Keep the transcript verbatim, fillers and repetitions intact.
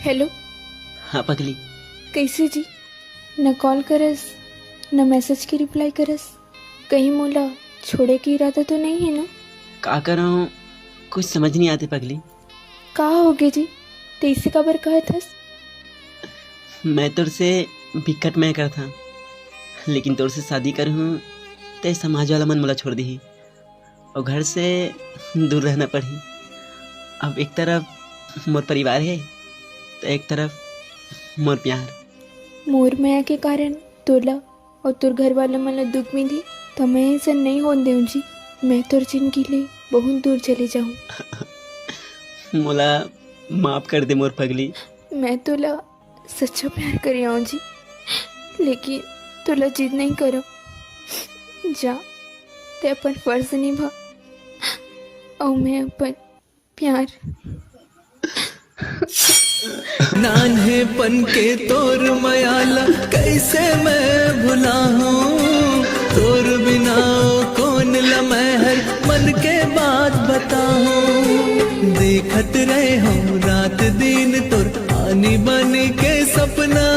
Hello. हाँ पगली। कैसे जी? न कॉल करस, न मैसेज के रिप्लाई करस। कहीं मोला छोड़े के इरादा तो नहीं है ना? का करहूँ, कुछ समझ नहीं आते पगली। का होगे जी? तैसे काबर कहत हस? मैं तोर से बिकट मया करत हँव, लेकिन तोर से शादी करहूँ ते समाज वाला मन मोला छोड़ दिही और घर से दूर रहना पड़ही। अब एक तरफ मोर परिवार है तो एक तरफ मोर प्यार। मोर मया के कारण तोला और तोर घर वाला मन ला दुख मिली, त मैं ऐसा नहीं होन देऊँ जी। मैं तोर जिंदगी ले बहुत दूर चले जाऊँ। मोला माफ कर दे मोर पगली। मैं तोला सच्चा प्यार करे हँव जी, लेकिन तोला जिद नहीं करव। जा, ते अपन फर्ज निभा और मैं अपन प्यार। नान्हेपन के तोर मया ला कैसे मैं भुलाहूँ। तोर बिना ओ कोन ला मैं हर मन के बात बताहूँ। देखत रहे हँव रात दिन तोर आनी बानी के सपना।